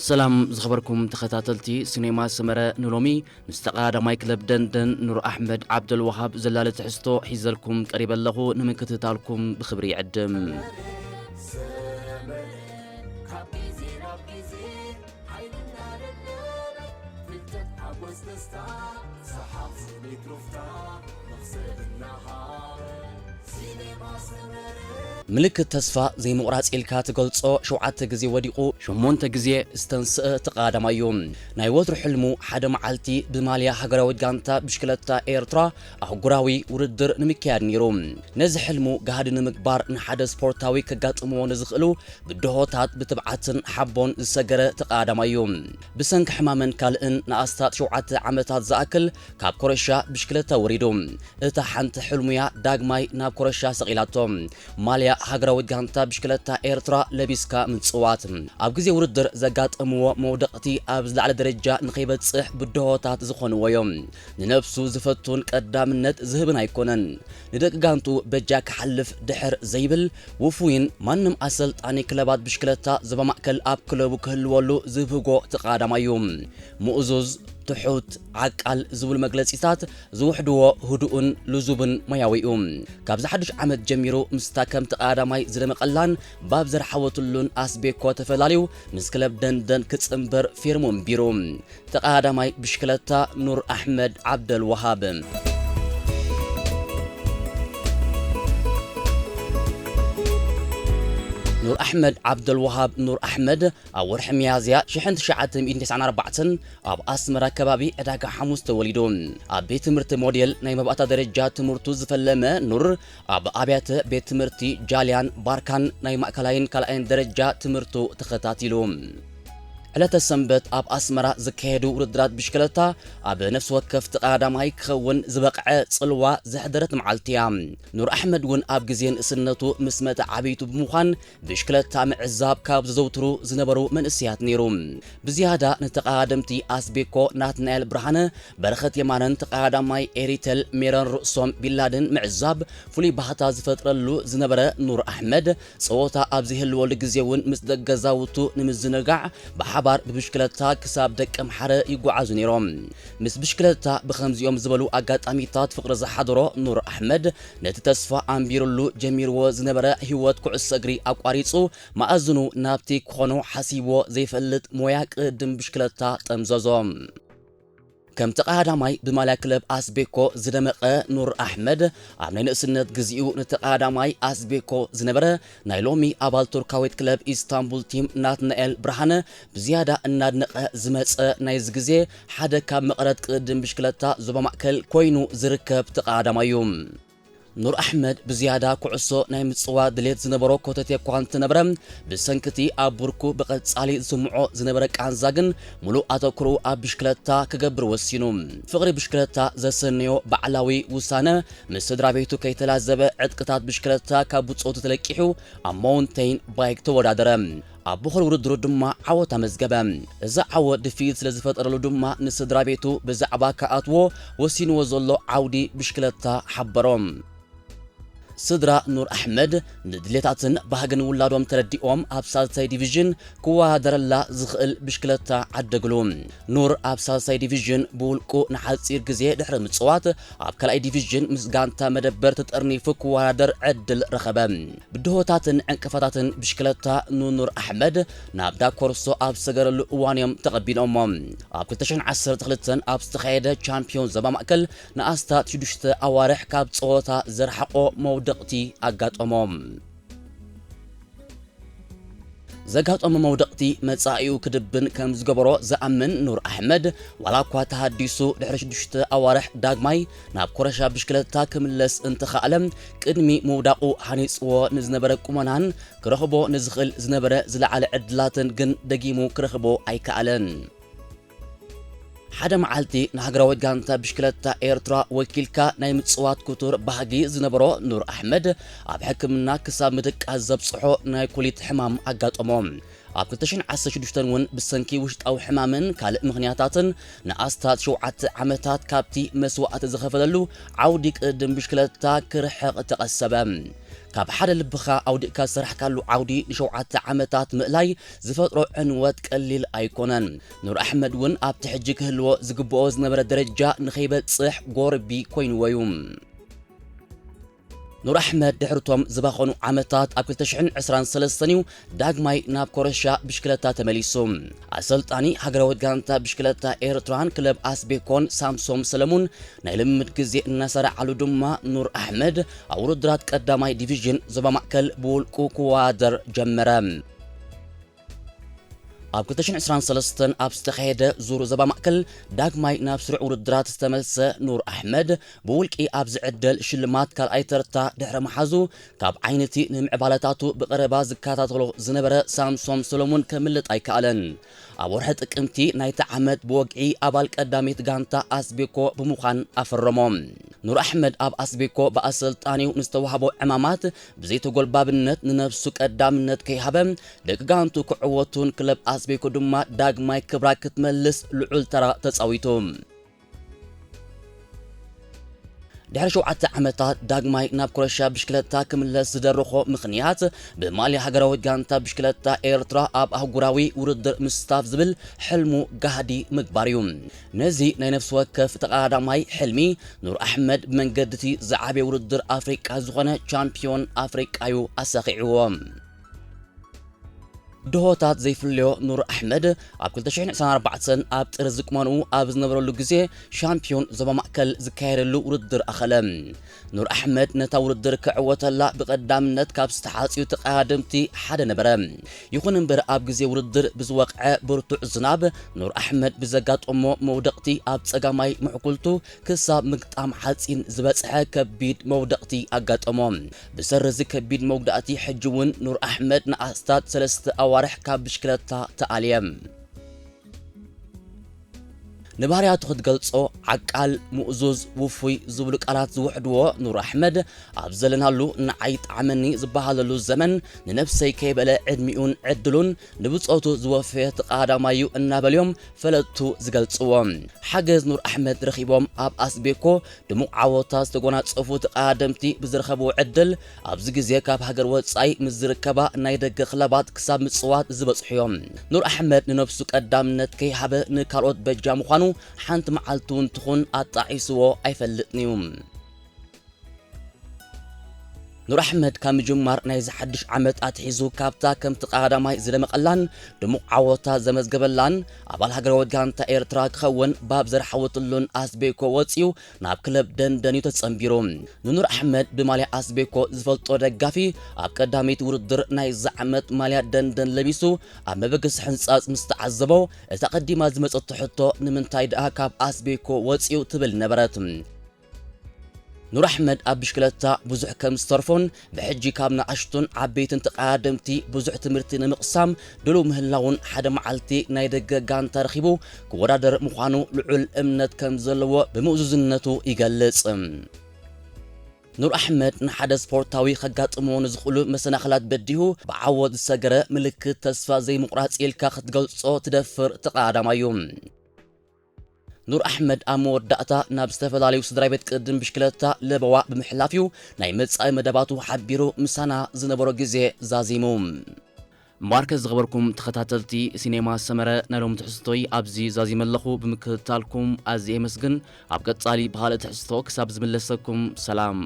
ሰላም ዝኸበርኩም ተኸታተልቲ ሲኔማ ሰመረ፣ ንሎሚ ምስ ተቐዳዳማይ ክለብ ደንደን ኑር ኣሕመድ ዓብደልወሃብ ዘላለ ትሕዝቶ ሒዘልኩም ቀሪበ ኣለኹ። ንምክትታልኩም ብኽብሪ ይዕድም። ምልክት ተስፋ ዘይምቑራጽ ኢልካ ትገልጾ፣ ሸውዓተ ግዜ ወዲቑ፣ ሸሞንተ ግዜ ዝተንስአ ተቐዳዳማይ እዩ። ናይ ወትሩ ሕልሙ ሓደ መዓልቲ ብማልያ ሃገራዊት ጋንታ ብሽክለታ ኤርትራ ኣህጉራዊ ውድድር ንምክያድ ነይሩ። ነዚ ሕልሙ ጋህዲ ንምግባር ንሓደ ስፖርታዊ ከጋጥምዎ ንዝኽእሉ ብድሆታት ብትብዓትን ሓቦን ዝሰገረ ተቐዳዳማይ እዩ። ብሰንኪ ሕማምን ካልእን ንኣስታት ሸውዓተ ዓመታት ዝኣክል ካብ ኮረሻ ብሽክለታ ወሪዱ። እታ ሓንቲ ሕልሙያ ዳግማይ ናብ ኮረሻ ሰቒላቶ። ማልያ ሃገራዊት ጋንታ ብሽክለታ ኤርትራ ለቢስካ ምጽዋት። ኣብ ግዜ ውድድር ዘጋጠምዎ መውደቕቲ ኣብ ዝለዓለ ደረጃ ንኸይበጽሕ ብድሆታት ዝኾንዎ እዮም። ንነብሱ ዝፈቱን ቀዳምነት ዝህብን ኣይኮነን። ንደቂ ጋንቱ በጃ ክሓልፍ ድሕር ዘይብል ውፉይን ማንም ኣሰልጣኒ ክለባት ብሽክለታ ዞባ ማእከል ኣብ ክለቡ ክህልወሉ ዝብህጎ ተቐዳዳማይ እዩ። ምኡዙዝ፣ ትሑት፣ ዓቃል ዝብሉ መግለጺታት ዝውሕድዎ ህዱእን ልዙብን ሞያዊ እዩ። ካብዚ ሓድሽ ዓመት ጀሚሩ ምስታ ከም ተቐዳዳማይ ዝደመቐላን ባብ ዘርሓወትሉን ኣስቤኮ ተፈላልዩ ምስ ክለብ ደንደን ክጽንበር ፊርሙ ኣንቢሩ። ተቐዳዳማይ ብሽክለታ ኑር ኣሕመድ ዓብደል ወሃብ። ኑር ኣሕመድ ዓብደል ወሃብ ኑር ኣሕመድ ኣብ ወርሒ ሚያዝያ ሽሕን ትሽዓተ ሚእትን ተስዓን ኣርባዕተን ኣብ ኣስመራ ከባቢ ዕዳጋ ሓሙስ ተወሊዱ። ኣብ ቤት ትምህርቲ ሞዴል ናይ መባእታ ደረጃ ትምህርቱ ዝፈለመ ኑር፣ ኣብ ኣብያተ ቤት ትምህርቲ ጃልያን ባርካን ናይ ማእከላይን ካልኣይን ደረጃ ትምህርቱ ተኸታቲሉ። ዕለተ ሰንበት ኣብ ኣስመራ ዝካየዱ ውድድራት ብሽክለታ ኣብ ነፍሲ ወከፍ ተቐዳዳማይ ክኸውን ዝበቕዐ ጽልዋ ዘሕደረት መዓልቲ እያ። ኑር ኣሕመድ እውን ኣብ ግዜ ንእስነቱ ምስ መተ ዓብይቱ ብምዃን ብሽክለታ ምዕዛብ ካብ ዘዘውትሩ ዝነበሩ መንእሰያት ነይሩ። ብዝያዳ ንተቐዳደምቲ ኣስቤኮ ናትናኤል ብርሃነ፣ በረኸት የማነን ተቐዳዳማይ ኤሪተል ሜሮን ርእሶም ቢላድን ምዕዛብ ፍሉይ ባህታ ዝፈጥረሉ ዝነበረ ኑር ኣሕመድ፣ ጸወታ ኣብ ዘይህልወሉ ግዜ እውን ምስ ደቂ ገዛውቱ ንምዝንጋዕ ብሓባር ብብሽክለታ ክሳብ ደቀምሓረ ይጓዓዙ ነይሮም። ምስ ብሽክለታ ብኸምዚኦም ዝበሉ ኣጋጣሚታት ፍቕሪ ዝሓደሮ ኑር ኣሕመድ፣ ነቲ ተስፋ ኣንቢሩሉ ጀሚርዎ ዝነበረ ህይወት ኩዕሶ እግሪ ኣቋሪጹ፣ መኣዝኑ ናብቲ ክኾኖ ሓሲብዎ ዘይፈልጥ ሞያ ቅድም ብሽክለታ ጠምዘዞ። ከም ተቐዳዳማይ ብማልያ ክለብ ኣስቤኮ ዝደመቐ ኑር ኣሕመድ፣ ኣብ ናይ ንእስነት ግዜኡ ንተቐዳዳማይ ኣስቤኮ ዝነበረ ናይ ሎሚ ኣባል ቱርካዊት ክለብ ኢስታንቡል ቲም ናትናኤል ብርሃነ ብዝያዳ እናድነቐ ዝመጸ ናይዚ ግዜ ሓደ ካብ መቐረት ቅድም ብሽክለታ ዞባ ማእከል ኮይኑ ዝርከብ ተቐዳዳማይ እዩ። ኑር ኣሕመድ ብዝያዳ ኩዕሶ ናይ ምጽዋት ድሌት ዝነበሮ ኮተቴ እኳ እንተነበረ፣ ብሰንክቲ ኣብ ብርኩ ብቐጻሊ ዝስምዖ ዝነበረ ቃንዛ ግን፣ ምሉእ ኣተኩሮኡ ኣብ ብሽክለታ ክገብር ወሲኑ። ፍቕሪ ብሽክለታ ዘሰነዮ ባዕላዊ ውሳነ፣ ምስ ስድራ ቤቱ ከይተላዘበ፣ ዕጥቅታት ብሽክለታ ካብ ብጾቱ ተለቂሑ፣ ኣብ ማውንቴን ባይክ ተወዳደረ። ኣብ በኹሪ ውድድሩ ድማ ዓወት ኣመዝገበ። እዚ ዓወት ድፍኢት ስለ ዝፈጠረሉ ድማ ንስድራ ቤቱ ብዛዕባ ክኣትዎ ወሲንዎ ዘሎ ዓውዲ ብሽክለታ ሓበሮም። ስድራ ኑር ኣሕመድ ንድሌታትን ባህግን ውላዶም ተረዲኦም ኣብ ሳልሳይ ዲቪዥን ክወዳደረላ ዝኽእል ብሽክለታ ዓደግሉ። ኑር ኣብ ሳልሳይ ዲቪዥን ብውልቁ ንሓጺር ግዜ ድሕሪ ምጽዋት ኣብ ካልኣይ ዲቪዥን ምስ ጋንታ መደበር ተጠርኒፉ ክወዳደር ዕድል ረኸበ። ብድሆታትን ዕንቅፋታትን ብሽክለታ ንኑር ኣሕመድ ናብ ዳኮርሶ ኣብ ዝሰገረሉ እዋን እዮም ተቐቢሎሞ። ኣብ ክልተ ሽሕን ዓሰርተ ክልተን ኣብ ዝተኻየደ ቻምፒዮን ዞባ ማእከል ንኣስታት ሽዱሽተ ኣዋርሕ ካብ ጸወታ ዘርሓቖ መውደቕቲ ኣጋጠሞ። ዘጋጠሞ መውደቕቲ መጻኢኡ ክድብን ከም ዝገበሮ ዝኣምን ኑር ኣሕመድ፣ ዋላ እኳ ተሃዲሱ ድሕሪ ሽዱሽተ ኣዋርሕ ዳግማይ ናብ ኮረሻ ብሽክለታ ክምለስ እንተኸኣለ፣ ቅድሚ ምውዳቑ ሃኒጽዎ ንዝነበረ ቁመናን ክረኽቦ ንዝኽእል ዝነበረ ዝለዓለ ዕድላትን ግን ደጊሙ ክረኽቦ ኣይከኣለን። ሓደ መዓልቲ ንሃገራዊት ጋንታ ብሽክለታ ኤርትራ ወኪልካ ናይ ምጽዋት ክቱር ባህጊ ዝነበሮ ኑር ኣሕመድ፣ ኣብ ሕክምና ክሳብ ምድቃስ ዘብጽሖ ናይ ኩሊት ሕማም ኣጋጠሞ። ኣብ ክልተ ሽሕን ዓሰርተ ሽዱሽተን እውን ብሰንኪ ውሽጣዊ ሕማምን ካልእ ምኽንያታትን ንኣስታት ሸውዓተ ዓመታት ካብቲ መስዋእቲ ዝኸፈለሉ ዓውዲ ቅድድም ብሽክለታ ክርሕቕ ተቐሰበ። ካብ ሓደ ልብኻ ኣውዲቕካ ዝሰራሕካሉ ዓውዲ ንሸውዓተ ዓመታት ምእላይ ዝፈጥሮ ዕንወት ቀሊል ኣይኮነን። ኑር ኣሕመድ እውን ኣብቲ ሕጂ ክህልዎ ዝግብኦ ዝነበረ ደረጃ ንኸይበጽሕ ጎርቢ ኮይንዎ እዩ። ኑር ኣሕመድ ድሕርቶም ዝባኸኑ ዓመታት ኣብ ክልተ ሽሕን ዕስራን ሰለስተን እዩ ዳግማይ ናብ ኮረሻ ብሽክለታ ተመሊሱ። ኣሰልጣኒ ሃገራዊት ጋንታ ብሽክለታ ኤርትራን ክለብ ኣስቤኮን ሳምሶም ሰለሙን ናይ ልምምድ ግዜ እናሰራዓሉ ድማ ኑር ኣሕመድ ኣብ ውድድራት ቀዳማይ ዲቪዥን ዞባ ማእከል ብውልቁ ክወዳደር ጀመረ። ኣብ ክልተ ሽሕን ዕስራን ሰለስተን ኣብ ዝተኻየደ ዙር ዞባ ማእከል ዳግማይ ናብ ስሩዕ ውድድራት ዝተመልሰ ኑር ኣሕመድ ብውልቂ ኣብ ዝዕደል ሽልማት ካልኣይ ተርታ ድሕሪ ምሓዙ ካብ ዓይነቲ ንምዕባለታቱ ብቐረባ ዝከታተሎ ዝነበረ ሳምሶም ሰሎሙን ከምልጥ ኣይከኣለን። ኣብ ወርሒ ጥቅምቲ ናይቲ ዓመት ብወግዒ ኣባል ቀዳሚት ጋንታ ኣስቤኮ ብምዃን ኣፈረሞ። ኑር ኣሕመድ ኣብ ኣስቤኮ ብኣሰልጣኒው ንዝተዋህቦ ዕማማት ብዘይተጎልባብነት ንነብሱ ቀዳምነት ከይሃበ ደቂ ጋንቱ ክዕወቱን ክለብ ኣስቤኮ ድማ ዳግማይ ክብራ ክትመልስ ልዑል ተራ ተጻዊቱ። ድሕሪ ሸውዓተ ዓመታት ዳግማይ ናብ ኩረሻ ብሽክለታ ክምለስ ዝደረኾ ምኽንያት ብማልያ ሃገራዊት ጋንታ ብሽክለታ ኤርትራ ኣብ ኣህጉራዊ ውድድር ምስታፍ ዝብል ሕልሙ ጋህዲ ምግባር እዩ። ነዚ ናይ ነፍሲ ወከፍ ተቐዳዳማይ ሕልሚ ኑር ኣሕመድ ብመንገዲ እቲ ዝዓበየ ውድድር ኣፍሪቃ ዝኾነ ቻምፒዮን ኣፍሪቃ እዩ ኣሳኺዕዎ። ድሆታት ዘይፍለዮ ኑር ኣሕመድ ኣብ ክልተ ሽሕን ዕስራን ኣርባዕተን ኣብ ጥርዚ ቁመንኡ ኣብ ዝነበረሉ ግዜ ሻምፒዮን ዞባ ማእከል ዝካየደሉ ውድድር ኣኸለ። ኑር ኣሕመድ ነታ ውድድር ክዕወተላ ብቐዳምነት ካብ ዝተሓጽዩ ተቐዳደምቲ ሓደ ነበረ። ይኹን እምበር ኣብ ግዜ ውድድር ብዝወቕዐ ብርቱዕ ዝናብ ኑር ኣሕመድ ብዘጋጠሞ መውደቕቲ ኣብ ጸጋማይ ምሕኩልቱ ክሳብ ምግጣም ሓጺን ዝበጽሐ ከቢድ መውደቕቲ ኣጋጠሞ። ብሰሪ እዚ ከቢድ መጉዳእቲ ሕጂ እውን ኑር ኣሕመድ ንኣስታት ሰለስተ ኣዋርሕ ካብ ብሽክለታ ተኣልየ። ንባህርያቱ ክትገልጾ ዓቃል፣ ምእዙዝ፣ ውፉይ ዝብሉ ቃላት ዝውሕድዎ ኑር ኣሕመድ ኣብ ዘለናሉ ንዓይ ጣዕመኒ ዝበሃለሉ ዘመን ንነብሰይ ከይበለ ዕድሚኡን ዕድሉን ንብጾቱ ዝወፈየ ተቐዳዳማዩ እናበልዮም ፈለጥቱ ዝገልጽዎ። ሓገዝ ኑር ኣሕመድ ረኺቦም ኣብ ኣስቤኮ ድሙቕ ዓወታት ዝተጎናጸፉ ተቐዳደምቲ ብዝረኸብዎ ዕድል ኣብዚ ግዜ ካብ ሃገር ወጻኢ ምስ ዝርከባ ናይ ደገ ክለባት ክሳብ ምጽዋት ዝበጽሑ እዮም። ኑር ኣሕመድ ንነብሱ ቀዳምነት ከይሃበ ንካልኦት በጃ ምዃኑ ሓንቲ መዓልቲ እውን ትኹን ኣጣዒስዎ ኣይፈልጥን እዩ። ኑር ኣሕመድ ካብ ምጅማር ናይዚ ሓድሽ ዓመት ኣትሒዙ ካብታ ከምቲ ቀዳማይ ዝደመቐላን ድሙቕ ዓወታት ዘመዝገበላን ኣባል ሃገራዊት ጋንታ ኤርትራ ክኸውን ባብ ዘርሓወትሉን ኣስቤኮ ወጺኡ ናብ ክለብ ደንደን እዩ ተጸንቢሩ። ንኑር ኣሕመድ ብማልያ ኣስቤኮ ዝፈልጦ ደጋፊ ኣብ ቀዳመይቲ ውድድር ናይዚ ዓመት ማልያ ደንደን ለቢሱ ኣብ መበገሲ ሕንጻጽ ምስ ተዓዘቦ እታ ቀዲማ ዝመጸቶ ሕቶ ንምንታይ ደኣ ካብ ኣስቤኮ ወጺኡ ትብል ነበረት። ኑር ኣሕመድ ኣብ ብሽክለታ ብዙሕ ከም ዝተርፎን ብሕጂ ካብ ንኣሽቱን ዓበይትን ተቐዳደምቲ ብዙሕ ትምህርቲ ንምቕሳም ድሉው ምህላውን ሓደ መዓልቲ ናይ ደገ ጋንታ ረኺቡ ክወዳደር ምዃኑ ልዑል እምነት ከም ዘለዎ ብምእዙዝነቱ ይገልጽ። ኑር ኣሕመድ ንሓደ ስፖርታዊ ከጋጥሞ ንዝኽእሉ መሰናኽላት በዲሁ ብዓወት ዝሰገረ ምልክት ተስፋ ዘይምቑራጽ ኢልካ ክትገልጾ ትደፍር ተቐዳዳማዩ። ኑር ኣሕመድ ኣብ መወዳእታ ናብ ዝተፈላለዩ ስድራ ቤት ቅድም ብሽክለታ ለበዋ ብምሕላፍ እዩ ናይ መጻኢ መደባቱ ሓቢሩ ምሳና ዝነበሮ ግዜ ዛዚሙ። እምበኣርከ ዝኸበርኩም ተኸታተልቲ ሲኔማ ሰመረ ናይ ሎሚ ትሕዝቶይ ኣብዚ ዛዚመ ኣለኹ። ብምክትታልኩም ኣዝየ የመስግን። ኣብ ቀጻሊ ብኻልእ ትሕዝቶ ክሳብ ዝምለሰኩም ሰላም።